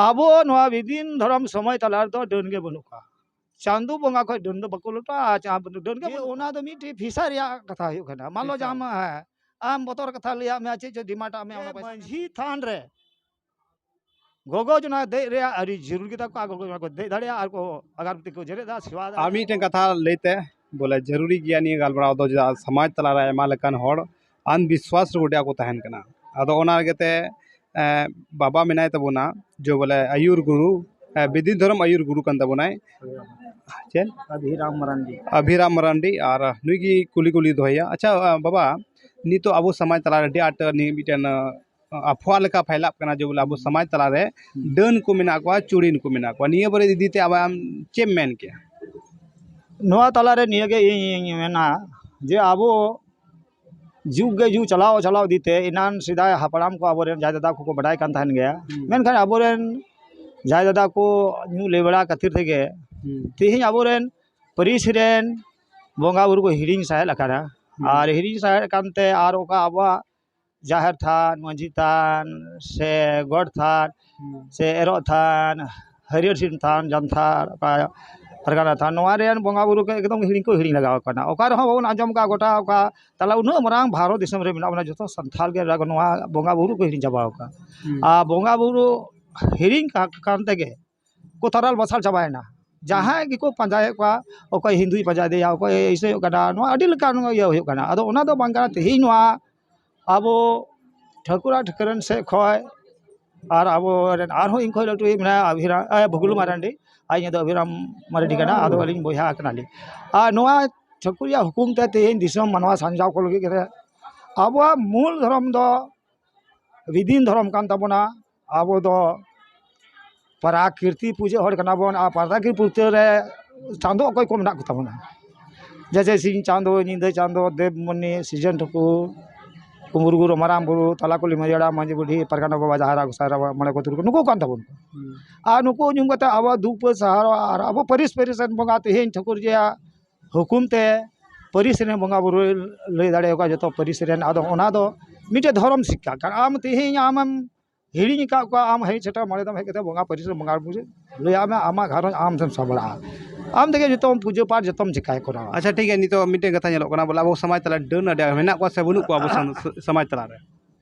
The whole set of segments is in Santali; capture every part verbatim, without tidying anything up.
ᱟᱵᱚ ᱱᱚᱣᱟ ᱵᱤᱫᱤᱱ ᱫᱷᱚᱨᱚᱢ ᱥᱚᱢᱚᱭ ᱛᱟᱞᱟ ᱨᱮᱫᱚ ᱰᱟᱹᱱ ᱜᱮ ᱵᱟᱹᱱᱩᱜ ᱠᱚᱣᱟ᱾ ᱪᱟᱸᱫᱚ ᱵᱚᱸᱜᱟ ᱠᱷᱚᱱ ᱰᱟᱹᱱ ᱫᱚ ᱵᱟᱠᱚ ᱞᱚᱴᱚᱜᱼᱟ᱾ ᱟᱨ ᱪᱟ-, ᱰᱟᱹᱱ ᱜᱮ ᱡᱮ ᱵᱟᱹᱱᱩᱜ ᱚᱱᱟ ᱫᱚ ᱢᱤᱫᱴᱮᱡ ᱯᱷᱤᱥᱟ ᱨᱮᱭᱟᱜ ᱠᱟᱛᱷᱟ ᱦᱩᱭᱩᱜ ᱠᱟᱱᱟ᱾ ᱢᱟᱱ ᱞᱚ ᱯᱷᱤᱥᱟ᱾ ᱡᱟᱦᱟᱸ ᱢᱟ-, ᱦᱮᱸ, ᱟᱢ ᱵᱚᱛᱚᱨ ᱠᱟᱛᱷᱟ ᱞᱟᱹᱭᱟᱜ ᱢᱮᱭᱟ, ᱪᱮᱫ ᱪᱚ ᱰᱤᱢᱟᱱᱰ ᱟᱜ ᱢᱮᱭᱟ, ᱚᱱᱟ ᱯᱚᱭᱥᱟ᱾ ᱢᱟᱹᱡᱷᱤ ᱛᱷᱟᱱ ᱨᱮ ᱜᱚᱜᱚ ᱡᱚᱱᱟ ᱫᱮᱡ ᱨᱮᱭᱟᱜ ᱟᱹᱰᱤ ᱡᱟᱹᱨᱩᱲ ᱜᱮᱛᱟ ᱠᱚᱣᱟ᱾ ᱜᱚᱜᱚ ᱡᱚᱱᱟ ᱠᱚ ᱫᱮᱡ ᱫᱟᱲᱮᱭᱟᱜᱼᱟ ᱟᱨ ᱠᱚ ᱟᱜᱟᱨᱵᱟᱹᱛᱤ ᱠᱚ ᱡᱮᱨᱮᱫ ᱫᱟ, ᱥᱮᱵᱟ ᱫᱟ᱾ ᱟᱨ ᱢᱤᱫᱴᱮᱱ ᱠᱟᱛᱷᱟ ᱞᱟᱹᱭᱛᱮ ᱵᱚᱞᱮ ᱡᱟᱹᱨᱩᱨᱤ ᱜᱮᱭᱟ ᱱᱤᱭᱟᱹ ᱜᱟᱞᱢᱟᱨᱟᱣ ᱫᱚ, ᱪᱮᱫᱟᱜ ᱥᱚᱢᱟᱡᱽ ᱛᱟᱞᱟᱨᱮ ᱟᱭᱢᱟ ᱞᱮᱠᱟᱱ ᱦᱚᱲ ᱟᱱᱫᱷᱵᱤᱥᱣᱟᱥ ᱨᱮ ᱜᱚᱴᱟ ᱠᱚ ᱛᱟᱦᱮᱱ ᱠᱟᱱᱟ᱾ ᱟᱫᱚ ᱚᱱᱟ ᱞᱟᱹᱜᱤᱫ ᱛᱮ, ᱮᱸ, ᱵᱟᱵᱟ ᱢᱮᱱᱟᱭ ᱛᱟᱵᱚᱱᱟ ᱡᱮ ᱵᱚᱞᱮ ᱟᱹᱭᱩᱨ ᱜᱩᱨᱩ, ᱮᱸ, ᱵᱤᱫᱤ ᱫᱷᱚᱨᱚᱢ ᱟᱹᱭᱩᱨ ᱜᱩᱨᱩ ᱠᱟᱱ ᱛᱟᱵᱚᱱᱟᱭ᱾ ᱪᱮᱫ? ᱟᱵᱷᱤᱨᱟᱢ ᱢᱟᱨᱟᱱᱰᱤ᱾ ᱟᱵᱷᱤᱨᱟᱢ ᱢᱟᱨᱟᱱᱰᱤ, ᱟᱨ ᱱᱩᱭ ᱜᱮ ᱠᱩᱞᱤ ᱠᱩᱞᱤ ᱫᱚᱦᱚᱭᱟ᱾ ᱟᱪᱪᱷᱟ, ᱵᱟᱵᱟ, ᱱᱤᱛᱚᱜ ᱟᱵᱚ ᱥᱚᱢᱟᱡᱽ ᱛᱟᱞᱟᱨᱮ ᱟᱹᱰᱤ ᱟᱸᱴ ᱱᱤᱭᱟᱹ ᱢᱤᱫᱴᱮᱱ ᱟᱯᱷᱣᱟ ᱞᱮᱠᱟ ᱯᱷᱟᱭᱞᱟᱜ ᱠᱟᱱᱟ ᱡᱮ ᱵᱚᱞᱮ ᱟᱵᱚ ᱥᱚᱢᱟᱡᱽ ᱛᱟᱞᱟᱨᱮ ᱰᱟᱹᱱ ᱠᱚ ᱢᱮᱱᱟᱜ ᱠᱚᱣᱟ, ᱪᱩᱲᱤᱱ ᱠᱚ ᱢᱮᱱᱟᱜ ᱠᱚᱣᱟ᱾ ᱱᱤᱭᱟᱹ ᱵᱟᱨᱮ ᱤᱫᱤ ᱛᱮ ᱟᱵᱮᱱ ᱪᱮᱫ ᱮᱢ ᱢᱮᱱ ᱠᱮᱭᱟ? ᱱᱚᱣᱟ ᱛᱟᱞᱟᱨᱮ ᱱᱤᱭᱟᱹᱜᱮ ᱤᱧ, ᱤᱧ ᱢᱮᱱᱟ ᱡᱮ ᱟᱵᱚ ᱡᱩᱜᱽ ᱜᱮ ᱡᱩᱜᱽ ᱪᱟᱞᱟᱣ, ᱪᱟᱞᱟᱣ ᱤᱫᱤ ᱛᱮ ᱮᱱᱟᱱ ᱥᱮᱫᱟᱭ ᱦᱟᱯᱲᱟᱢ ᱠᱚ ᱟᱵᱚᱨᱮᱱ ᱡᱟᱭ ᱫᱟᱫᱟ ᱠᱚᱠᱚ ᱵᱟᱰᱟᱭ ᱠᱟᱱ ᱛᱟᱦᱮᱱ ᱜᱮᱭᱟ᱾ ᱦᱩᱸ᱾ ᱢᱮᱱᱠᱷᱟᱱ ᱟᱵᱚᱨᱮᱱ ᱡᱟᱭ ᱫᱟᱫᱟ ᱠᱚ ᱧᱩ ᱞᱮᱵᱲᱟ ᱠᱷᱟᱹᱛᱤᱨ ᱛᱮᱜᱮ ᱦᱩᱸ᱾ ᱛᱮᱦᱮᱧ ᱟᱵᱚᱨᱮᱱ ᱯᱟᱹᱨᱤᱥ ᱨᱮᱱ ᱵᱚᱸᱜᱟ ᱵᱩᱨᱩ ᱠᱚ ᱦᱤᱲᱤᱧ ᱥᱟᱦᱮᱫ ᱟᱠᱟᱱᱟ᱾ ᱦᱩᱸ᱾ ᱟᱨ ᱦᱤᱲᱤᱧ ᱥᱟᱦᱮᱫ ᱠᱟᱱᱛᱮ ᱟᱨ ᱚᱠᱟ ᱟᱵᱚᱣᱟᱜ ᱡᱟᱦᱮᱨ ᱛᱷᱟᱱ, ᱢᱟᱹᱡᱷᱤ ᱛᱷᱟᱱ, ᱥᱮ ᱜᱚᱰ ᱛᱷᱟᱱ, ᱦᱩᱸ᱾ ᱥᱮ ᱮᱨᱚᱜ ᱛᱷᱟᱱ, ᱦᱟᱹᱨᱭᱟᱹᱲ ᱥᱤᱢ ᱛᱷᱟᱱ, ᱡᱟᱱᱛᱷᱟᱲ, ᱚᱠᱟ ᱯᱟᱨᱜᱟᱱᱟ ᱛᱷᱟᱱ, ᱱᱚᱣᱟ ᱨᱮᱱ ᱵᱚᱸᱜᱟ ᱵᱩᱨᱩ ᱠᱚ ᱮᱠᱫᱚᱢ ᱦᱤᱲᱤᱧ ᱠᱚ ᱦᱤᱲᱤᱧ ᱞᱟᱜᱟᱣ ᱠᱟᱱᱟ᱾ ᱚᱠᱟ ᱨᱮᱦᱚᱸ ᱵᱟᱵᱚᱱ ᱟᱸᱡᱚᱢ ᱠᱟᱜᱼᱟ, ᱜᱚᱴᱟ ᱚᱠᱟ ᱛᱟᱞᱟ ᱩᱱᱟᱹᱜ ᱢᱟᱨᱟᱝ ᱵᱷᱟᱨᱚᱛ ᱫᱤᱥᱚᱢ ᱨᱮ ᱢᱮᱱᱟᱜ ᱵᱚᱱᱟ, ᱡᱚᱛᱚ ᱥᱟᱱᱛᱟᱲ ᱜᱮ ᱱᱚᱣᱟ ᱵᱚᱸᱜᱟ ᱵᱩᱨᱩ ᱠᱚ ᱦᱤᱲᱤᱧ ᱪᱟᱵᱟᱣ ᱠᱟᱜᱼᱟ᱾ ᱦᱩᱸ᱾ ᱟᱨ ᱵᱚᱸᱜᱟ ᱵᱩᱨᱩ ᱦᱤᱲᱤᱧ ᱠᱟ-, ᱠᱟᱱ ᱛᱮᱜᱮ ᱠᱚ ᱛᱟᱨᱟᱞ ᱵᱟᱥᱟᱞ ᱪᱟᱵᱟᱭᱮᱱᱟ᱾ ᱦᱩᱸ᱾ ᱡᱟᱦᱟᱸᱭ ᱜᱮᱠᱚ ᱯᱟᱸᱡᱟᱭᱮᱫ ᱠᱚᱣᱟ, ᱚᱠᱚᱭ ᱦᱤᱱᱫᱩᱭ ᱯᱟᱸᱡᱟᱭᱮᱫᱮᱭᱟ, ᱚᱠᱚᱭ ᱤᱥᱟᱹᱭᱚᱜ ᱠᱟᱱᱟ, ᱱᱚᱣᱟ ᱟᱹᱰᱤ ᱞᱮᱠᱟᱱ ᱤᱭᱟᱹ ᱦᱩᱭᱩᱜ ᱠᱟᱱᱟ᱾ ᱟᱫᱚ ᱚᱱᱟ ᱫᱚ ᱵᱟᱝ ᱠᱟᱱᱟ᱾ ᱛᱮᱦᱮᱧ ᱱᱚᱣᱟ ᱟᱵᱚ ᱴᱷᱟᱹᱠᱩᱨ ᱟᱨ ᱴᱷᱟᱹᱠᱨᱟᱹᱱ ᱥᱮᱫ ᱠᱷᱚᱱ ᱟᱨ ᱟᱵᱚ ᱨᱮᱱ ᱟᱨᱦᱚᱸ ᱤᱧ ᱠᱷᱚᱱ ᱞᱟᱹᱴᱩᱭᱤᱡ ᱢᱮᱱᱟᱭᱟ ᱟᱵᱷᱤᱨᱟᱢ, ᱮ, ᱵᱷᱩᱜᱞᱩ ᱢᱟᱨᱟᱱᱰᱤ, ᱟᱨ ᱤᱧ ᱫᱚ ᱟᱵᱷᱤᱨᱟᱢ ᱢᱟᱨᱟᱱᱰᱤ ᱠᱟᱱᱟ, ᱟᱫᱚ ᱟᱹᱞᱤᱧ ᱵᱚᱭᱦᱟ ᱠᱟᱱᱟᱞᱤᱧ᱾ ᱟᱨ ᱱᱚᱣᱟ ᱴᱷᱟᱹᱠᱩᱨ ᱨᱮᱭᱟᱜ ᱦᱩᱠᱩᱢ ᱛᱮ ᱛᱮᱦᱮᱧ ᱫᱤᱥᱚᱢ ᱢᱟᱱᱣᱟ ᱥᱟᱧᱡᱟᱣ ᱠᱚ ᱞᱟᱹᱜᱤᱫ ᱛᱮ ᱟᱵᱚᱣᱟᱜ ᱢᱩᱞ ᱫᱷᱚᱨᱚᱢ ᱫᱚ ᱵᱤᱫᱤᱱ ᱫᱷᱚᱨᱚᱢ ᱠᱟᱱ ᱛᱟᱵᱚᱱᱟ᱾ ᱟᱵᱚ ᱫᱚ ᱯᱨᱟᱠᱨᱤᱛᱤ ᱯᱩᱡᱟᱹ ᱦᱚᱲ ᱠᱟᱱᱟ ᱵᱚᱱ, ᱟᱨ ᱯᱨᱟᱠᱨᱤᱛᱤ ᱯᱩᱡᱟᱹ ᱨᱮ ᱪᱟᱸᱫᱚ ᱚᱠᱚᱭ ᱠᱚ ᱢᱮᱱᱟᱜ ᱠᱚ ᱛᱟᱵᱚᱱᱟ? ᱡᱮᱭᱥᱮ ᱥᱤᱧ ᱪᱟᱸᱫᱚ, ᱧᱤᱫᱟᱹ ᱪᱟᱸᱫᱚ, ᱫᱮᱵᱽ ᱢᱩᱱᱤ, ᱥᱤᱨᱡᱚᱱ ᱴᱷᱟᱹᱠᱩᱨ, ᱠᱩᱢᱵᱩᱨ ᱜᱩᱨᱩ, ᱢᱟᱨᱟᱝ ᱵᱩᱨᱩ, ᱛᱟᱞᱟ ᱠᱩᱞᱦᱤ ᱢᱟᱹᱡᱷᱤ ᱦᱟᱲᱟᱢ, ᱢᱟᱹᱡᱷᱤ ᱵᱩᱰᱷᱤ, ᱯᱟᱨᱜᱟᱱᱟ ᱵᱟᱵᱟ, ᱡᱟᱦᱮᱨ ᱟᱭᱳ, ᱜᱚᱸᱥᱟᱭ ᱦᱟᱲᱟᱢ, ᱢᱚᱬᱮ ᱠᱚ ᱛᱩᱨᱩᱭ ᱠᱚ, ᱱᱩᱠᱩ ᱠᱟᱱ ᱛᱟᱵᱚᱱ ᱠᱚ᱾ ᱦᱩᱸ᱾ ᱟᱨ ᱱᱩᱠᱩ ᱧᱩᱢ ᱠᱟᱛᱮ ᱟᱵᱚᱣᱟᱜ ᱫᱩᱠ ᱯᱮ ᱥᱟᱦᱟᱣᱟ᱾ ᱟᱨ ᱟᱵᱚ ᱯᱟᱹᱨᱤᱥ ᱯᱟᱹᱨᱤᱥ ᱨᱮᱱ ᱵᱚᱸᱜᱟ ᱛᱮᱦᱮᱧ ᱴᱷᱟᱹᱠᱩᱨ ᱡᱤᱭᱟᱜ ᱦᱩᱠᱩᱢ ᱛᱮ ᱯᱟᱹᱨᱤᱥ ᱨᱮᱱ ᱵᱚᱸᱜᱟ ᱵᱩᱨᱩᱭ ᱞᱟᱹᱭ ᱫᱟᱲᱮ ᱟᱠᱚᱣᱟ, ᱡᱚᱛᱚ ᱯᱟᱹᱨᱤᱥ ᱨᱮᱱ᱾ ᱟᱫᱚ ᱚᱱᱟ ᱫᱚ ᱢᱤᱫᱴᱮᱡ ᱫᱷᱚᱨᱚᱢ ᱥᱤᱠᱠᱷᱟ ᱠᱟᱱᱟ᱾ ᱟᱢ ᱛᱮᱦᱮᱧ ᱟᱢᱮᱢ ᱦᱤᱲᱤᱧ ᱟᱠᱟᱫ ᱠᱚᱣᱟ, ᱟᱢ ᱦᱮᱡ ᱥᱮᱴᱮᱨ ᱢᱚᱬᱮ ᱫᱚᱢ ᱦᱮᱡ ᱠᱟᱛᱮ ᱵᱚᱸᱜᱟ ᱯᱟᱹᱨᱤᱥ ᱨᱮ ᱵᱚᱸᱜᱟ ᱵᱩᱨᱩ ᱞᱟᱹᱭᱟᱜ ᱢᱮ, ᱟᱢᱟᱜ ᱜᱷᱟᱨᱚᱸᱡᱽ ᱟᱢ ᱛᱮᱢ ᱥᱟᱢᱵᱲᱟᱜᱼᱟ, ᱟᱢ ᱛᱮᱜᱮ ᱡᱚᱛᱚᱢ ᱯᱩᱡᱟᱹ ᱯᱟᱴ ᱡᱚᱛᱚᱢ ᱪᱮᱠᱟᱭ ᱠᱚᱨᱟᱣᱟ᱾ ᱟᱪᱪᱷᱟ, ᱴᱷᱤᱠ ᱜᱮᱭᱟ᱾ ᱱᱤᱛᱚᱜ ᱢᱤᱫᱴᱮᱱ ᱠᱟᱛᱷᱟ ᱧᱮᱞᱚᱜ ᱠᱟᱱᱟ, ᱵᱚᱞᱮ ᱟᱵᱚ ᱥᱚᱢᱟᱡᱽ ᱛᱟᱞᱟ ᱰᱟᱹᱱ ᱟᱹᱰᱤ ᱟᱸᱴ ᱢᱮᱱᱟᱜ ᱠᱚᱣᱟ ᱥᱮ ᱵᱟᱹᱱᱩᱜ ᱠᱚᱣᱟ ᱟᱵᱚ ᱥᱟᱱ-, ᱥᱚᱢᱟᱡᱽ ᱛᱟᱞᱟ ᱨᱮ?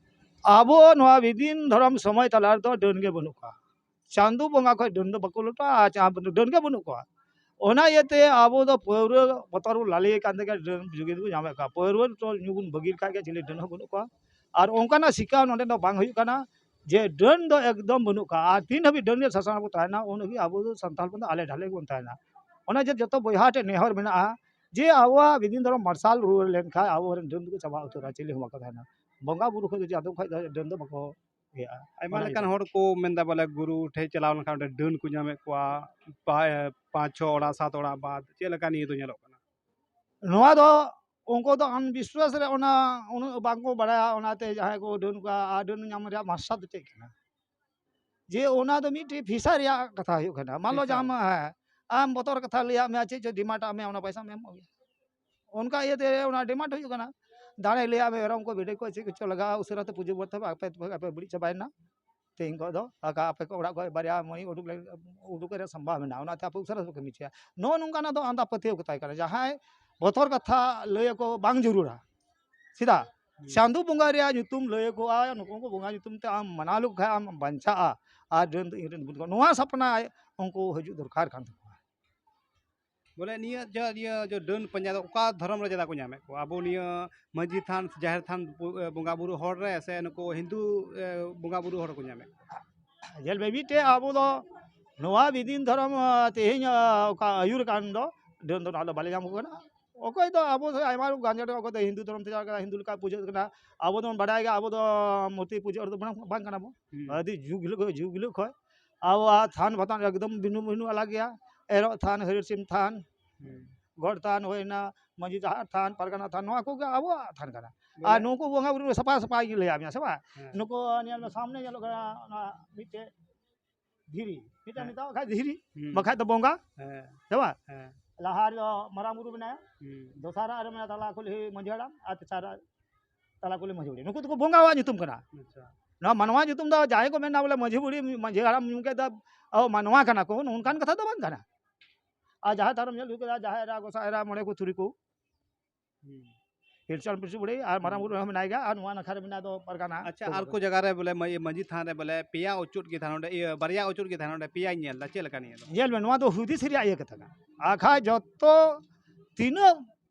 ᱟᱵᱚ ᱱᱚᱣᱟ ᱵᱤᱫᱤᱱ ᱫᱷᱚᱨᱚᱢ ᱥᱚᱢᱟᱡᱽ ᱛᱟᱞᱟ ᱨᱮᱫᱚ ᱰᱟᱹᱱ ᱜᱮ ᱵᱟᱹᱱᱩᱜ ᱠᱚᱣᱟ᱾ ᱪᱟᱸᱫᱚ ᱵᱚᱸᱜᱟ ᱠᱷᱚᱱ ᱰᱟᱹᱱ ᱫᱚ ᱵᱟᱠᱚ ᱞᱚᱴᱚᱜᱼᱟ, ᱟᱨ ᱪᱟ-, ᱰᱟᱹᱱ ᱜᱮ ᱵᱟᱹᱱᱩᱜ ᱠᱚᱣᱟ᱾ ᱚᱱᱟ ᱤᱭᱟᱹᱛᱮ ᱟᱵᱚ ᱫᱚ ᱯᱟᱹᱣᱨᱟᱹ ᱵᱚᱛᱚᱨ ᱵᱚᱱ ᱞᱟᱞᱮ ᱠᱟᱱ ᱛᱮᱜᱮ ᱰᱟᱹᱱ ᱡᱩᱜᱤ ᱫᱚᱵᱚᱱ ᱧᱟᱢᱮᱫ ᱠᱚᱣᱟ᱾ ᱯᱟᱹᱣᱨᱟᱹ ᱫᱚ ᱧᱩ ᱵᱚᱱ ᱵᱟᱹᱜᱤ ᱞᱮᱠᱷᱟᱡ ᱜᱮ ᱪᱤᱞᱤ ᱰᱟᱹᱱ ᱦᱚᱸ ᱵᱟᱹᱱᱩᱜ ᱠᱚᱣᱟ᱾ ᱟᱨ ᱚᱱᱠᱟᱱᱟᱜ ᱥᱤᱠᱟ ᱱᱚᱰᱮ ᱫᱚ ᱵᱟᱝ ᱦᱩᱭᱩᱜ ᱠᱟᱱᱟ ᱡᱮ ᱰᱟᱹᱱ ᱫᱚ ᱮᱠᱫᱚᱢ ᱵᱟᱹᱱᱩᱜ ᱠᱚᱣᱟ᱾ ᱟᱨ ᱛᱤᱱ ᱦᱟᱹᱵᱤᱡ ᱰᱟᱹᱱ ᱨᱮᱭᱟᱜ ᱥᱟᱥᱚᱱ ᱨᱮᱵᱚᱱ ᱛᱟᱦᱮᱱᱟ, ᱩᱱ ᱦᱟᱹᱵᱤᱡ ᱟᱵᱚ ᱫᱚ ᱥᱟᱱᱛᱟᱲ ᱠᱚᱫᱚ ᱟᱞᱮ ᱰᱷᱟᱞᱮ ᱜᱮᱵᱚᱱ ᱛᱟᱦᱮᱱᱟ᱾ ᱚᱱᱟ ᱡᱮ ᱡᱚᱛᱚ ᱵᱚᱭᱦᱟ ᱴᱷᱮᱱ ᱱᱮᱦᱚᱨ ᱢᱮᱱᱟᱜᱼᱟ ᱡᱮ ᱟᱵᱚᱣᱟᱜ ᱵᱤᱫᱤᱱ ᱫᱷᱚᱨᱚᱢ ᱢᱟᱨᱥᱟᱞ ᱨᱩᱣᱟᱹᱲ ᱞᱮᱱᱠᱷᱟᱱ ᱟᱵᱚᱨᱮᱱ ᱰᱟᱹᱱ ᱫᱚᱠᱚ ᱪᱟᱵᱟ ᱩᱛᱟᱹᱨᱚᱜᱼᱟ, ᱪᱤᱞᱤ ᱦᱚᱸ ᱵᱟᱠᱚ ᱛᱟᱦᱮᱱᱟ᱾ ᱵᱚᱸᱜᱟ ᱵᱩᱨᱩ ᱠᱷᱚᱱ ᱫᱚ ᱡᱟᱫᱚᱵ ᱠᱷᱚᱱ ᱫᱚ ᱰᱟᱹᱱ ᱫᱚ ᱵᱟᱠᱚ ᱤᱭᱟᱹᱜᱼᱟ᱾ ᱟᱭᱢᱟ ᱚᱱᱟ ᱞᱮᱠᱟᱱ ᱤᱭᱟᱹ᱾ ᱦᱚᱲ ᱠᱚ ᱢᱮᱱᱫᱟ ᱵᱚᱞᱮ ᱜᱩᱨᱩ ᱴᱷᱮᱡ ᱪᱟᱞᱟᱣ ᱞᱮᱱᱠᱷᱟᱱ ᱚᱸᱰᱮ ᱰᱟᱹᱱ ᱠᱚ ᱧᱟᱢᱮᱫ ᱠᱚᱣᱟ, ᱯᱟ-, ᱯᱟᱸᱪ ᱪᱷᱚ ᱚᱲᱟᱜ, ᱥᱟᱛ ᱚᱲᱟᱜ ᱵᱟᱫ᱾ ᱪᱮᱫ ᱞᱮᱠᱟ ᱱᱤᱭᱟᱹ ᱫᱚ ᱧᱮᱞᱚᱜ ᱠᱟᱱᱟ? ᱱᱚᱣᱟ ᱫᱚ ᱩᱱᱠᱩ ᱫᱚ ᱟᱱᱵᱤᱥᱣᱟᱥ ᱨᱮ ᱚᱱᱟ ᱩᱱᱟᱹᱜ ᱵᱟᱝᱠᱚ ᱵᱟᱲᱟᱭᱟ, ᱚᱱᱟᱛᱮ ᱡᱟᱦᱟᱸᱭ ᱠᱚ ᱰᱟᱹᱱ ᱠᱚᱣᱟ, ᱟᱨ ᱰᱟᱹᱱ ᱧᱟᱢ ᱨᱮᱭᱟᱜ ᱢᱟᱨᱥᱟᱞ ᱫᱚ ᱪᱮᱫ ᱠᱟᱱᱟ? ᱡᱮ ᱚᱱᱟ ᱫᱚ ᱢᱤᱫᱴᱮᱡ ᱯᱷᱤᱥᱟ ᱨᱮᱭᱟᱜ ᱠᱟᱛᱷᱟ ᱦᱩᱭᱩᱜ ᱠᱟᱱᱟ᱾ ᱢᱟᱱ ᱞᱚ ᱯᱷᱤᱥᱟ᱾ ᱡᱟᱦᱟᱸ ᱢᱟ, ᱦᱮᱸ, ᱟᱢ ᱵᱚᱛᱚᱨ ᱠᱟᱛᱷᱟ ᱞᱟᱹᱭᱟᱫ ᱢᱮᱭᱟ, ᱪᱮᱫ ᱪᱚ ᱰᱤᱢᱟᱱᱰ ᱟᱜ ᱢᱮᱭᱟ, ᱚᱱᱟ ᱯᱚᱭᱥᱟᱢ ᱮᱢᱚᱜ ᱜᱮᱭᱟ᱾ ᱚᱱᱠᱟ ᱤᱭᱟᱹᱛᱮ ᱚᱱᱟ ᱰᱤᱢᱟᱱᱰ ᱦᱩᱭᱩᱜ ᱠᱟᱱᱟ᱾ ᱫᱟᱲᱮ ᱞᱟᱹᱭᱟᱜ ᱢᱮ, ᱮᱨᱚᱢ ᱠᱚ ᱵᱷᱤᱰᱤ ᱠᱚ ᱪᱮᱫ ᱠᱚᱪᱚ ᱞᱟᱜᱟᱜᱼᱟ, ᱩᱥᱟᱹᱨᱟ ᱛᱮ ᱯᱩᱡᱟᱹ ᱵᱚᱨᱛᱮ ᱟᱯᱮ, ᱟᱯᱮ ᱵᱟᱹᱲᱤᱡ ᱪᱟᱵᱟᱭᱮᱱᱟ᱾ ᱛᱮᱦᱮᱧ ᱠᱷᱚᱱ ᱫᱚ ᱟᱠᱟ ᱟᱯᱮ ᱠᱚ ᱚᱲᱟᱜ ᱠᱷᱚᱱ ᱵᱟᱨᱭᱟ ᱢᱟᱹᱭ ᱩᱰᱩᱠ ᱞᱟᱹᱜᱤᱫ, ᱩᱰᱩᱠ ᱨᱮᱭᱟᱜ ᱥᱚᱢᱵᱷᱟᱵᱚᱱᱟ ᱢᱮᱱᱟᱜᱼᱟ, ᱚᱱᱟᱛᱮ ᱟᱯᱮ ᱩᱥᱟᱹᱨᱟ ᱯᱮ ᱠᱟᱹᱢᱤ ᱦᱚᱪᱚᱭᱟ᱾ ᱱᱚᱜᱼᱚ ᱱᱚᱝᱠᱟᱱᱟᱜ ᱫᱚ ᱟᱸᱫᱷᱟ ᱯᱟᱹᱛᱭᱟᱹᱣ ᱠᱟᱛᱷᱟ ᱠᱟᱱᱟ᱾ ᱡᱟᱦᱟᱸᱭ ᱵᱚᱛᱚᱨ ᱠᱟᱛᱷᱟ ᱞᱟᱹᱭ ᱟᱠᱚ ᱵᱟᱝ ᱡᱟᱹᱨᱩᱲᱟ᱾ ᱪᱮᱫᱟᱜ? ᱦᱩᱸ᱾ ᱪᱟᱸᱫᱚ ᱵᱚᱸᱜᱟ ᱨᱮᱭᱟᱜ ᱧᱩᱛᱩᱢ ᱞᱟᱹᱭ ᱟᱠᱚᱣᱟ, ᱱᱩᱠᱩ ᱠᱚ ᱵᱚᱸᱜᱟ ᱧᱩᱛᱩᱢ ᱛᱮ ᱟᱢ ᱢᱟᱱᱟᱣ ᱞᱮᱠᱚ ᱠᱷᱟᱱ ᱟᱢ ᱵᱟᱧᱪᱟᱜᱼᱟ᱾ ᱟᱨ ᱰᱟᱹᱱ ᱫᱚ ᱤᱧ ᱨᱮᱱ ᱵᱩᱛ ᱠᱟᱱᱟ᱾ ᱱᱚᱣᱟ ᱥᱟᱯᱱᱟ ᱩᱱᱠᱩ ᱦᱤᱡᱩᱜ ᱫᱚᱨᱠᱟᱨ ᱠᱟᱱ ᱛᱟᱠᱚᱣᱟ᱾ ᱵᱚᱞᱮ ᱱᱤᱭᱟᱹ ᱡᱮ, ᱱᱤᱭᱟᱹ ᱡᱮ ᱰᱟᱹᱱ ᱯᱟᱸᱡᱟ ᱫᱚ ᱚᱠᱟ ᱫᱷᱚᱨᱚᱢ ᱨᱮ ᱡᱟᱫᱟ ᱠᱚ ᱧᱟᱢᱮᱫ ᱠᱚᱣᱟ? ᱟᱵᱚ ᱱᱤᱭᱟᱹ ᱢᱟᱹᱡᱷᱤ ᱛᱷᱟᱱ, ᱡᱟᱦᱮᱨ ᱛᱷᱟᱱ ᱵᱚ-, ᱵᱚᱸᱜᱟ ᱵᱩᱨᱩ ᱦᱚᱲ ᱨᱮ ᱥᱮ ᱱᱩᱠᱩ ᱦᱤᱱᱫᱩ, ᱮ, ᱵᱚᱸᱜᱟ ᱵᱩᱨᱩ ᱦᱚᱲ ᱠᱚ ᱧᱟᱢᱮᱫ ᱠᱚᱣᱟ? ᱧᱮᱞ ᱢᱮ, ᱢᱤᱫᱴᱮᱡ ᱟᱵᱚ ᱫᱚ ᱱᱚᱣᱟ ᱵᱤᱫᱤᱱ ᱫᱷᱚᱨᱚᱢ, ᱟ, ᱛᱮᱦᱮᱧ, ᱟ, ᱚᱠᱟ ᱟᱹᱭᱩᱨ ᱠᱟᱱ ᱫᱚ, ᱰᱟᱹᱱ ᱫᱚ ᱱᱚᱣᱟ ᱫᱚ ᱵᱟᱞᱮ ᱧᱟᱢ ᱠᱚ ᱠᱟᱱᱟ᱾ ᱚᱠᱚᱭ ᱫᱚ ᱟᱵᱚ ᱫᱚ ᱟᱭᱢᱟ ᱨᱚᱠᱚᱢ ᱜᱟᱸᱡᱟ ᱨᱮ, ᱚᱠᱚᱭ ᱫᱚ ᱦᱤᱱᱫᱩ ᱫᱷᱚᱨᱚᱢ ᱛᱮ ᱪᱟᱞᱟᱜ ᱠᱟᱱᱟ, ᱦᱤᱱᱫᱩ ᱞᱮᱠᱟ ᱯᱩᱡᱟᱹᱜ ᱠᱟᱱᱟ᱾ ᱟᱵᱚ ᱫᱚᱵᱚᱱ ᱵᱟᱰᱟᱭ ᱜᱮᱭᱟ, ᱟᱵᱚ ᱫᱚ ᱢᱩᱨᱛᱤ ᱯᱩᱡᱟᱹ ᱦᱚᱲ ᱫᱚ ᱵᱟᱝ, ᱵᱟᱝ ᱠᱟᱱᱟ ᱵᱚᱱ᱾ ᱦᱩᱸ᱾ ᱟᱹᱰᱤ ᱡᱩᱜᱽ ᱦᱤᱞᱳᱜ, ᱡᱩᱜᱽ ᱦᱤᱞᱳᱜ ᱠᱷᱚᱱ ᱟᱵᱚᱣᱟᱜ ᱛᱷᱟᱱ ᱵᱟᱛᱷᱟᱱ ᱮᱠᱫᱚᱢ ᱵᱷᱤᱱᱩ ᱵᱷᱤᱱᱩ ᱟᱞᱟᱜ ᱜᱮᱭᱟ᱾ ᱮᱨᱚᱜ ᱛᱷᱟᱱ, ᱦᱟᱹᱨᱭᱟᱹᱲ ᱥᱤᱢ ᱛᱷᱟᱱ, ᱦᱩᱸ᱾ ᱜᱚᱰ ᱛᱷᱟᱱ ᱦᱩᱭᱱᱟ, ᱢᱟᱹᱡᱷᱤ ᱡᱟᱦᱮᱨ ᱛᱷᱟᱱ, ᱯᱟᱨᱜᱟᱱᱟ ᱛᱷᱟᱱ, ᱱᱚᱣᱟ ᱠᱚᱜᱮ ᱟᱵᱚᱣᱟᱜ ᱛᱷᱟᱱ ᱠᱟᱱᱟ᱾ ᱟᱨ ᱵᱚᱞᱮ ᱱᱩᱠᱩ ᱵᱚᱸᱜᱟ ᱵᱩᱨᱩ ᱥᱟᱯᱷᱟ ᱥᱟᱯᱷᱟ ᱜᱮ ᱞᱟᱹᱭᱟᱫ ᱢᱮᱭᱟ ᱥᱮ ᱵᱟᱝ? ᱦᱮᱸ᱾ ᱱᱩᱠᱩ ᱧᱮᱞ ᱢᱮ, ᱥᱟᱢᱱᱮ ᱧᱮᱞᱚᱜ ᱠᱟᱱᱟ ᱚᱱᱟ ᱢᱤᱫᱴᱮᱡ ᱫᱷᱤᱨᱤ, ᱢᱤᱫᱴᱮᱱ ᱦᱮᱸ᱾ ᱢᱮᱛᱟᱣᱟᱜ ᱠᱷᱟᱡ ᱫᱷᱤᱨᱤ, ᱦᱩᱸ᱾ ᱵᱟᱠᱷᱟᱡ ᱫᱚ ᱵᱚᱸᱜᱟ, ᱦᱮᱸ᱾ ᱥᱮ ᱵᱟᱝ? ᱦᱮᱸ᱾ ᱞᱟᱦᱟ ᱨᱮᱫᱚ ᱢᱟᱨᱟᱝ ᱵᱩᱨᱩ ᱢᱮᱱᱟᱭᱟ, ᱦᱩᱸ᱾ ᱫᱚᱥᱟᱨᱟᱜ ᱨᱮ ᱢᱮᱱᱟᱭᱟ ᱛᱟᱞᱟ ᱠᱩᱞᱦᱤ ᱢᱟᱹᱡᱷᱤ ᱦᱟᱲᱟᱢ, ᱟᱨ ᱛᱮᱥᱟᱨᱟᱜ ᱛᱟᱞᱟ ᱠᱩᱞᱦᱤ ᱢᱟᱹᱡᱷᱤ ᱵᱩᱲᱦᱤ᱾ ᱱᱩᱠᱩ ᱫᱚᱠᱚ ᱵᱚᱸᱜᱟᱣᱟᱜ ᱧᱩᱛᱩᱢ ᱠᱟᱱᱟ᱾ ᱟᱪᱪᱷᱟ᱾ ᱱᱚᱣᱟ ᱢᱟᱱᱣᱟ ᱧᱩᱛᱩᱢ ᱫᱚ ᱡᱟᱦᱟᱸᱭ ᱠᱚ ᱢᱮᱱᱟ ᱵᱚᱞᱮ ᱢᱟᱹᱡᱷᱤ ᱵᱩᱲᱦᱤ, ᱢᱟᱹᱡᱷᱤ ᱦᱟᱲᱟᱢ ᱧᱩᱛᱩᱢ ᱠᱮᱫᱟ, ᱚ, ᱢᱟᱱᱣᱟ ᱠᱟᱱᱟ ᱠᱚ, ᱱᱚᱝᱠᱟᱱ ᱠᱟᱛᱷᱟ ᱫᱚ ᱵᱟᱝ ᱠᱟᱱᱟ᱾ ᱟᱨ ᱡᱟᱦᱮᱨ ᱛᱷᱟᱱ ᱨᱮᱢ ᱧᱮᱞ ᱦᱚᱪᱚ ᱠᱮᱫᱟ, ᱡᱟᱦᱮᱨ ᱮᱨᱟ, ᱜᱚᱸᱥᱟᱭ ᱮᱨᱟ, ᱢᱚᱬᱮ ᱠᱚ, ᱛᱩᱨᱩᱭ ᱠᱚ, ᱦᱤᱞᱪᱟᱞ ᱯᱤᱞᱪᱩ ᱵᱩᱲᱦᱤ ᱟᱨ ᱢᱟᱨᱟᱝ ᱵᱩᱨᱩ ᱨᱮᱦᱚᱸ ᱢᱮᱱᱟᱭ ᱜᱮᱭᱟ, ᱟᱨ ᱱᱚᱣᱟ ᱱᱟᱠᱷᱟ ᱨᱮ ᱢᱮᱱᱟᱭ ᱫᱚ ᱯᱟᱨᱜᱟᱱᱟ᱾ ᱟᱪᱪᱷᱟ, ᱟᱨ ᱠᱚ ᱡᱟᱭᱜᱟ ᱨᱮ ᱵᱚᱞᱮ ᱢᱟᱹ-, ᱢᱟᱹᱡᱷᱤ ᱛᱷᱟᱱ ᱨᱮ ᱵᱚᱞᱮ ᱯᱮᱭᱟ ᱚᱪᱩᱫ ᱜᱮ ᱛᱟᱦᱮᱱᱟ, ᱱᱚᱰᱮ ᱤᱭᱟᱹ ᱵᱟᱨᱭᱟ ᱚᱪᱩᱫ ᱜᱮ ᱛᱟᱦᱮᱱᱟ, ᱱᱚᱰᱮ ᱯᱮᱭᱟᱧ ᱧᱮᱞ ᱮᱫᱟ, ᱪᱮᱫ ᱞᱮᱠᱟ ᱱᱤᱭᱟᱹ ᱫᱚ? ᱧᱮᱞ ᱢᱮ, ᱱᱚᱣᱟ ᱫᱚ ᱦᱩᱫᱤᱥ ᱨᱮᱭᱟᱜ ᱤᱭᱟᱹ ᱠᱟᱛᱷᱟ ᱠᱟᱱᱟ᱾ ᱟᱠᱷᱟᱡ ᱡᱚᱛᱚ ᱛᱤᱱᱟᱹᱜ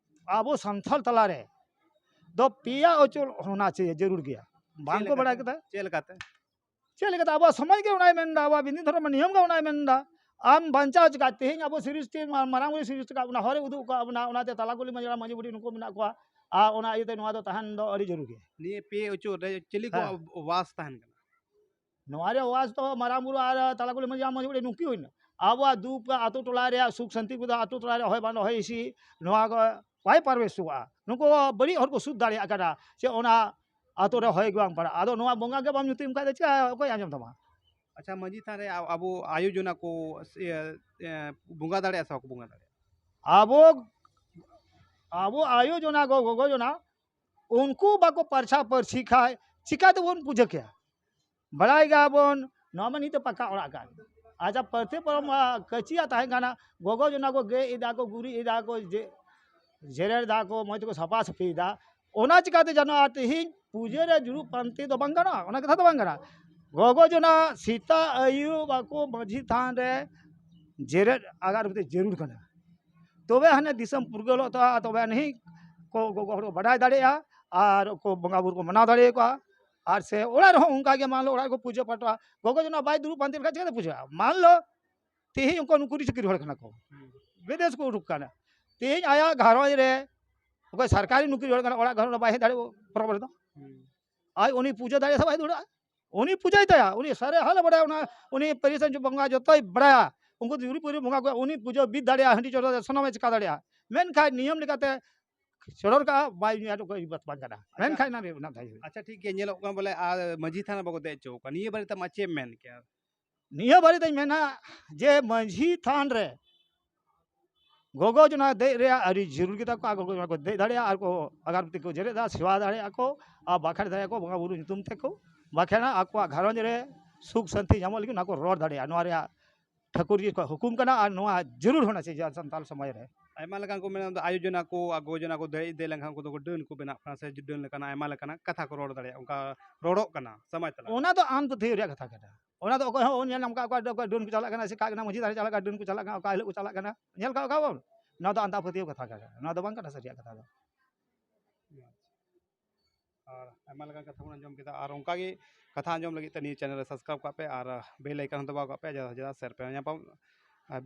ᱟᱵᱚ ᱥᱟᱱᱛᱟᱲ ᱛᱟᱞᱟᱨᱮ ᱫᱚ ᱯᱮᱭᱟ ᱚᱪᱩᱫ ᱦᱳᱱᱟ ᱪᱟᱦᱤᱭᱮ, ᱡᱟᱹᱨᱩᱲ ᱜᱮᱭᱟ᱾ ᱵᱟᱝ ᱠᱚ ᱵᱟᱲᱟᱭ ᱠᱮᱫᱟ᱾ ᱪᱮᱫ ᱞᱮᱠᱟᱛᱮ? ᱪᱮᱫ ᱞᱮᱠᱟᱛᱮ? ᱟᱵᱚᱣᱟᱜ ᱥᱚᱢᱟᱡᱽ ᱜᱮ ᱚᱱᱟᱭ ᱢᱮᱱᱫᱟ, ᱟᱵᱚᱣᱟᱜ ᱵᱤᱱᱫᱤ ᱫᱷᱚᱨᱚᱢ ᱱᱤᱭᱚᱢ ᱜᱮ ᱚᱱᱟᱭ ᱢᱮᱱᱫᱟ᱾ ᱟᱢ ᱵᱟᱧᱪᱟᱣ ᱪᱤᱠᱟ? ᱛᱮᱦᱮᱧ ᱟᱵᱚ ᱥᱨᱤᱥᱴᱤ ᱢᱟ-, ᱢᱟᱨᱟᱝ ᱵᱩᱨᱩ ᱥᱨᱤᱥᱴᱤ ᱠᱟᱜ ᱵᱚᱱᱟ, ᱦᱚᱨᱮ ᱩᱫᱩᱜ ᱠᱟᱜ ᱵᱚᱱᱟ, ᱚᱱᱟᱛᱮ ᱛᱟᱞᱟ ᱠᱩᱞᱦᱤ ᱢᱟᱹᱡᱷᱤ ᱦᱟᱲᱟᱢ, ᱢᱟᱹᱡᱷᱤ ᱵᱩᱰᱷᱤ ᱱᱩᱠᱩ ᱢᱮᱱᱟᱜ ᱠᱚᱣᱟ᱾ ᱟᱨ ᱚᱱᱟ ᱤᱭᱟᱹᱛᱮ ᱱᱚᱣᱟ ᱫᱚ ᱛᱟᱦᱮᱱ ᱫᱚ ᱟᱹᱰᱤ ᱡᱟᱹᱨᱩᱲ ᱜᱮᱭᱟ᱾ ᱱᱤᱭᱟᱹ ᱯᱮ ᱚᱪᱩᱫ ᱨᱮ ᱪᱤᱞᱤ ᱠᱚᱣᱟᱜ ᱦᱮᱸ᱾ ᱣᱟᱥ ᱛᱟᱦᱮᱱ ᱠᱟᱱᱟ? ᱱᱚᱣᱟ ᱨᱮ ᱣᱟᱥ ᱫᱚ ᱢᱟᱨᱟᱝ ᱵᱩᱨᱩ ᱟᱨ ᱛᱟᱞᱟ ᱠᱩᱞᱦᱤ ᱢᱟᱹᱡᱷᱤ ᱦᱟᱲᱟᱢ, ᱢᱟᱹᱡᱷᱤ ᱵᱩᱰᱷᱤ ᱱᱩᱠᱤ ᱦᱩᱭᱱᱟ᱾ ᱟᱵᱚᱣᱟᱜ ᱫᱩᱠ ᱟᱛᱳ ᱴᱚᱞᱟ ᱨᱮᱭᱟᱜ ᱥᱩᱠ ᱥᱟᱱᱛᱤ ᱠᱚᱫᱚ ᱟᱛᱳ ᱴᱚᱞᱟ ᱨᱮ ᱦᱚᱭ ᱵᱟᱝ ᱦᱚᱭ ᱦᱤᱸᱥᱤᱫ ᱱᱚᱣᱟ ᱠᱚ ᱵᱟᱭ ᱯᱟᱨᱵᱮᱥᱚᱜᱼᱟ᱾ ᱱᱩᱠᱩ ᱵᱟᱹᱲᱤᱡ ᱦᱚᱲ ᱠᱚ ᱥᱩᱫ ᱫᱟᱲᱮᱭᱟᱜ ᱠᱟᱱᱟ ᱥᱮ ᱚᱱᱟ ᱟᱛᱳ ᱨᱮ ᱦᱚᱭ ᱜᱮ ᱵᱟᱝ ᱯᱟᱲᱟᱜᱼᱟ᱾ ᱟᱫᱚ ᱱᱚᱣᱟ ᱵᱚᱸᱜᱟ ᱜᱮ ᱵᱟᱢ ᱧᱩᱛᱩᱢ ᱠᱷᱟᱡ ᱫᱚ ᱪᱤᱠᱟ ᱚᱠᱚᱭ ᱟᱸᱡᱚᱢ ᱛᱟᱢᱟ? ᱟᱪᱪᱷᱟ, ᱢᱟᱹᱡᱷᱤ ᱛᱷᱟᱱ ᱨᱮ ᱟ-, ᱟᱵᱚ ᱟᱭᱳ ᱡᱚᱱᱟ ᱠᱚ ᱥᱮ, ᱮ, ᱵᱚᱸᱜᱟ ᱫᱟᱲᱮᱭᱟᱜᱼᱟ ᱥᱮ ᱵᱟᱠᱚ ᱵᱚᱸᱜᱟ ᱫᱟᱲᱮᱭᱟᱜᱼᱟ? ᱟᱵᱚ, ᱟᱵᱚ ᱟᱭᱳ ᱡᱚᱱᱟ ᱠᱚ, ᱜᱚᱜᱚ ᱡᱚᱱᱟ, ᱩᱱᱠᱩ ᱵᱟᱠᱚ ᱯᱟᱨᱪᱷᱟ ᱯᱟᱹᱨᱪᱷᱤ ᱠᱷᱟᱡ ᱪᱤᱠᱟ ᱛᱮᱵᱚᱱ ᱯᱩᱡᱟᱹ ᱠᱮᱭᱟ? ᱵᱟᱲᱟᱭ ᱜᱮᱭᱟᱵᱚᱱ, ᱱᱚᱣᱟ ᱢᱟ ᱱᱤᱛ ᱫᱚ ᱯᱟᱠᱟ ᱚᱲᱟᱜ ᱠᱟᱱ᱾ ᱟᱪᱪᱷᱟ, ᱯᱨᱚᱛᱮᱠ ᱯᱚᱨᱚᱵᱽ ᱢᱟ ᱠᱟᱹᱪᱤᱭᱟᱜ ᱛᱟᱦᱮᱸ ᱠᱟᱱᱟ, ᱜᱚᱜᱚ ᱡᱚᱱᱟ ᱠᱚ ᱜᱮᱡ ᱮᱫᱟ ᱠᱚ, ᱜᱩᱨᱤᱡ ᱮᱫᱟ ᱠᱚ, ᱡᱮ-, ᱡᱮᱨᱮᱲ ᱫᱟ ᱠᱚ, ᱢᱚᱡᱽ ᱛᱮᱠᱚ ᱥᱟᱯᱷᱟ ᱥᱟᱹᱯᱷᱤᱭᱮᱫᱟ᱾ ᱚᱱᱟ ᱪᱤᱠᱟᱹᱛᱮ ᱡᱟᱱᱚ ᱟᱨ ᱛᱮᱦᱮᱧ ᱯᱩᱡᱟᱹ ᱨᱮ ᱡᱩᱲᱩ ᱯᱟᱱᱛᱮ ᱫᱚ ᱵᱟᱝ ᱜᱟᱱᱚᱜᱼᱟ, ᱚᱱᱟ ᱠᱟᱛᱷᱟ ᱫᱚ ᱵᱟᱝ ᱠᱟᱱᱟ᱾ ᱜᱚᱜᱚ ᱡᱚᱱᱟ ᱥᱮᱛᱟᱜ ᱟᱹᱭᱩᱵ ᱟᱠᱚ ᱢᱟᱹᱡᱷᱤ ᱛᱷᱟᱱ ᱨᱮ ᱡᱮᱨᱮᱫ ᱟᱜᱟᱨ ᱵᱟᱹᱛᱤ ᱡᱟᱹᱨᱩᱲ ᱠᱟᱱᱟ, ᱛᱚᱵᱮ ᱦᱟᱱᱮ ᱫᱤᱥᱚᱢ ᱯᱩᱨᱜᱟᱹᱞᱚᱜ ᱛᱟᱵᱚᱱᱟ, ᱛᱚᱵᱮ ᱟᱹᱱᱤᱡ ᱠᱚ ᱜᱚᱜᱚ ᱦᱚᱲ ᱠᱚ ᱵᱟᱰᱟᱭ ᱫᱟᱲᱮᱭᱟᱜᱼᱟ ᱟᱨ ᱠᱚ ᱵᱚᱸᱜᱟ ᱵᱩᱨᱩ ᱠᱚ ᱢᱟᱱᱟᱣ ᱫᱟᱲᱮᱭᱟᱠᱚᱣᱟ᱾ ᱟᱨ ᱥᱮ ᱚᱲᱟᱜ ᱨᱮᱦᱚᱸ ᱚᱱᱠᱟ ᱜᱮ, ᱢᱟᱱ ᱞᱚ ᱚᱲᱟᱜ ᱨᱮᱠᱚ ᱯᱩᱡᱟᱹ ᱯᱟᱴᱚᱜᱼᱟ, ᱜᱚᱜᱚ ᱡᱚᱱᱟ ᱵᱟᱭ ᱫᱩᱲᱩᱵ ᱯᱟᱱᱛᱮ ᱞᱮᱠᱷᱟᱱ ᱪᱤᱠᱟᱹᱛᱮ ᱯᱩᱡᱟᱹᱜᱼᱟ? ᱢᱟᱱ ᱞᱚ ᱛᱮᱦᱮᱧ ᱩᱱᱠᱩ ᱱᱩᱠᱨᱤ ᱪᱟᱹᱠᱨᱤ ᱦᱚᱲ ᱠᱟᱱᱟ ᱠᱚ, ᱦᱩᱸ᱾ ᱵᱤᱫᱮᱥ ᱠᱚ ᱩᱰᱩᱠ ᱠᱟᱱᱟ, ᱛᱮᱦᱮᱧ ᱟᱭᱟᱜ ᱜᱷᱟᱨᱚᱸᱡᱽ ᱨᱮ ᱚᱠᱚᱭ ᱥᱚᱨᱠᱟᱨᱤ ᱱᱩᱠᱨᱤ ᱦᱚᱲ ᱠᱟᱱᱟ, ᱚᱲᱟᱜ ᱜᱷᱟᱨᱚᱸᱡᱽ ᱨᱮ ᱵᱟᱭ ᱦᱮᱡ ᱫᱟᱲᱮᱭᱟᱜᱼᱟ ᱯᱚᱨᱚᱵᱽ ᱨᱮᱫᱚ᱾ ᱦᱩᱸ᱾ ᱟᱡ ᱩᱱᱤ ᱯᱩᱡᱟᱹ ᱫᱟᱲᱮᱭᱟᱜᱼᱟ ᱥᱮ ᱵᱟᱭ ᱫᱟᱲᱮᱭᱟᱜᱼᱟ? ᱩᱱᱤ ᱯᱩᱡᱟᱹᱭ ᱛᱟᱭᱟ, ᱩᱱᱤ ᱥᱟᱨᱮ ᱦᱟᱞᱮ ᱵᱟᱲᱟᱭᱟ, ᱚᱱᱟ ᱩᱱᱤ ᱯᱟᱹᱨᱤᱥ ᱨᱮᱱ ᱵᱚᱸᱜᱟ ᱡᱚᱛᱚᱭ ᱵᱟᱲᱟᱭᱟ, ᱩᱱᱠᱩ ᱡᱩᱨᱤ ᱯᱩᱨᱤ ᱵᱚᱸᱜᱟ ᱠᱚ ᱩᱱᱤ ᱯᱩᱡᱟᱹ ᱵᱤᱫ ᱫᱟᱲᱮᱭᱟᱜᱼᱟ, ᱦᱟᱺᱰᱤ ᱪᱚᱰᱚᱨ ᱥᱟᱱᱟᱢᱮ ᱪᱤᱠᱟ ᱫᱟᱲᱮᱭᱟᱜᱼᱟ᱾ ᱢᱮᱱᱠᱷᱟᱱ ᱱᱤᱭᱚᱢ ᱞᱮᱠᱟᱛᱮ ᱪᱚᱰᱚᱨ ᱠᱟᱜᱼᱟ, ᱵᱟᱭ ᱧᱩᱭᱟ, ᱚᱠᱚᱭ ᱵᱟᱝ ᱠᱟᱱᱟ᱾ ᱟᱪᱪᱷᱟ᱾ ᱢᱮᱱᱠᱷᱟᱱ ᱚᱱᱟ ᱨᱮ ᱚᱱᱟ ᱫᱟᱭ ᱦᱩᱭᱩᱜᱼᱟ᱾ ᱟᱪᱪᱷᱟ, ᱴᱷᱤᱠ ᱜᱮᱭᱟ, ᱧᱮᱞᱚᱜ ᱠᱟᱱᱟ ᱵᱚᱞᱮ, ᱟᱨ ᱢᱟᱹᱡᱷᱤ ᱛᱷᱟᱱ ᱵᱟᱠᱚ ᱫᱮᱡ ᱦᱚᱪᱚ ᱠᱚᱣᱟ, ᱱᱤᱭᱟᱹ ᱵᱟᱨᱮᱛᱮ ᱟᱢ ᱪᱮᱫ ᱮᱢ ᱢᱮᱱ ᱠᱮᱭᱟ? ᱱᱤᱭᱟᱹ ᱵᱟᱨᱮᱛᱮᱧ ᱢᱮᱱᱟ ᱡᱮ ᱢᱟᱹᱡᱷᱤ ᱛᱷᱟᱱ ᱨᱮ ᱜᱚᱜᱚ ᱡᱚᱱᱟ ᱫᱮᱡ ᱨᱮᱭᱟᱜ ᱟᱹᱰᱤ ᱡᱟᱹᱨᱩᱲ ᱜᱮᱛᱟ ᱠᱚᱣᱟ᱾ ᱜᱚᱜᱚ ᱡᱚᱱᱟ ᱠᱚ ᱫᱮᱡ ᱫᱟᱲᱮᱭᱟᱜᱼᱟ ᱟᱨ ᱠᱚ ᱟᱜᱟᱨᱵᱟᱹᱛᱤ ᱠᱚ ᱡᱮᱨᱮᱫ ᱫᱟᱲᱮᱭᱟᱜᱼᱟ, ᱥᱮᱵᱟ ᱫᱟᱲᱮᱭᱟᱜᱼᱟ ᱠᱚ ᱟᱨ ᱵᱟᱠᱷᱮᱲ ᱫᱟᱲᱮᱭᱟᱜᱼᱟ ᱠᱚ ᱵᱚᱸᱜᱟ ᱵᱩᱨᱩ ᱧᱩᱛᱩᱢ ᱛᱮᱠᱚ᱾ ᱵᱟᱠᱷᱟᱱ ᱟᱠᱚᱣᱟᱜ ᱜᱷᱟᱨᱚᱸᱡᱽ ᱨᱮ ᱥᱩᱠ ᱥᱟᱱᱛᱤ ᱧᱟᱢᱚᱜ ᱞᱟᱹᱜᱤᱫ ᱚᱱᱟ ᱠᱚ ᱨᱚᱲ ᱫᱟᱲᱮᱭᱟᱜᱼᱟ᱾ ᱱᱚᱣᱟ ᱨᱮᱭᱟᱜ ᱴᱷᱟᱹᱠᱩᱨ ᱡᱤ ᱠᱚᱣᱟᱜ ᱦᱩᱠᱩᱢ ᱠᱟᱱᱟ ᱟᱨ ᱱᱚᱣᱟ ᱡᱟᱹᱨᱩᱲ ᱦᱚᱸ ᱱᱟᱥᱮ ᱡᱟ ᱥᱟᱱᱛᱟᱲ ᱥᱚᱢᱟᱡᱽ ᱨᱮ᱾ ᱟᱭᱢᱟ ᱞᱮᱠᱟᱱ ᱠᱚ ᱢᱮᱱᱟ, ᱟᱭᱳ ᱡᱚᱱᱟ ᱠᱚ ᱟᱨ ᱜᱚ ᱡᱚᱱᱟ ᱠᱚ ᱫᱮᱡ ᱤᱫᱤ ᱞᱮᱱᱠᱷᱟᱱ ᱩᱱᱠᱩ ᱫᱚᱠᱚ ᱰᱟᱹᱱ ᱠᱚ ᱵᱮᱱᱟᱜ ᱠᱟᱱᱟ ᱥᱮ ᱰᱟᱹᱱ ᱞᱮᱠᱟᱱᱟᱜ ᱟᱭᱢᱟ ᱞᱮᱠᱟᱱᱟᱜ ᱠᱟᱛᱷᱟ ᱠᱚ ᱨᱚᱲ ᱫᱟᱲᱮᱭᱟᱜᱼᱟ, ᱚᱱᱠᱟ ᱨᱚᱲᱚᱜ ᱠᱟᱱᱟ ᱥᱚᱢᱟᱡᱽ ᱛᱟᱞᱟ ᱨᱮ᱾ ᱚᱱᱟ ᱫᱚ ᱟᱱ ᱯᱟᱹᱛᱭᱟᱹᱣ ᱨᱮᱭᱟᱜ ᱠᱟᱛᱷᱟ ᱠᱟᱱᱟ᱾ ᱚᱱᱟ ᱫᱚ ᱚᱠᱚᱭ ᱦᱚᱸ ᱧᱮᱞ ᱧᱟᱢ ᱠᱟᱜ ᱠᱚᱣᱟ, ᱚᱠᱚᱭ ᱰᱟᱹᱱ ᱠᱚ ᱪᱟᱞᱟᱜ ᱠᱟᱱᱟ, ᱪᱤᱠᱟᱹᱜ ᱠᱟᱱᱟ, ᱢᱟᱹᱡᱷᱤ ᱫᱷᱟᱨᱮ ᱪᱟᱞᱟᱜ ᱠᱟᱱᱟ, ᱰᱟᱹᱱ ᱠᱚ ᱪᱟᱞᱟᱜ ᱠᱟᱱᱟ, ᱚᱠᱟ ᱦᱤᱞᱳᱜ ᱠᱚ ᱪᱟᱞᱟᱜ ᱠᱟᱱᱟ, ᱧᱮᱞ ᱠᱟᱜ ᱠᱚᱣᱟ ᱵᱚᱱ᱾ ᱱᱚᱣᱟ ᱫᱚ ᱟᱱᱫᱷᱟ ᱯᱟᱹᱛᱭᱟᱹᱣ ᱠᱟᱛᱷᱟ ᱠᱟᱱᱟ, ᱱᱚᱣᱟ ᱫᱚ ᱵᱟᱝ ᱠᱟᱱᱟ ᱥᱟᱹᱨᱤᱭᱟᱜ ᱠᱟᱛᱷᱟ ᱫᱚ᱾ ᱟᱨ ᱟᱭᱢᱟ ᱞᱮᱠᱟᱱ ᱠᱟᱛᱷᱟ ᱵᱚᱱ ᱟᱸᱡᱚᱢ ᱠᱮᱫᱟ᱾ ᱟᱨ ᱚᱱᱠᱟ ᱜᱮ ᱠᱟᱛᱷᱟ ᱟᱸᱡᱚᱢ ᱞᱟᱹᱜᱤᱫ ᱛᱮ ᱱᱤᱭᱟᱹ channel ᱨᱮ subscribe ᱠᱟᱜ ᱯᱮ ᱟᱨ bell icon ᱦᱚᱸ ᱫᱟᱵᱟᱣ ᱠᱟᱜ ᱯᱮ, ᱡᱟᱦᱟᱸ ᱪᱮᱫᱟᱜ share ᱯᱮ ᱧᱟᱯᱟᱢ,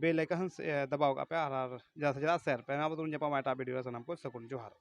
bell icon ᱦᱚᱸ ᱫᱟᱵᱟᱣ ᱠᱟᱜ ᱯᱮ ᱟᱨ, ᱟᱨ ᱡᱟᱦᱟᱸ ᱪᱮᱫᱟᱜ share ᱯᱮ᱾ ᱱᱚᱣᱟ ᱵᱚᱫᱚᱞ ᱧᱟᱯᱟᱢᱟ ᱮᱴᱟᱜ video ᱨᱮ᱾ ᱥᱟᱱᱟᱢ ᱠᱚ ᱥᱟᱹᱜᱩᱱ ᱡᱚᱦᱟᱨ᱾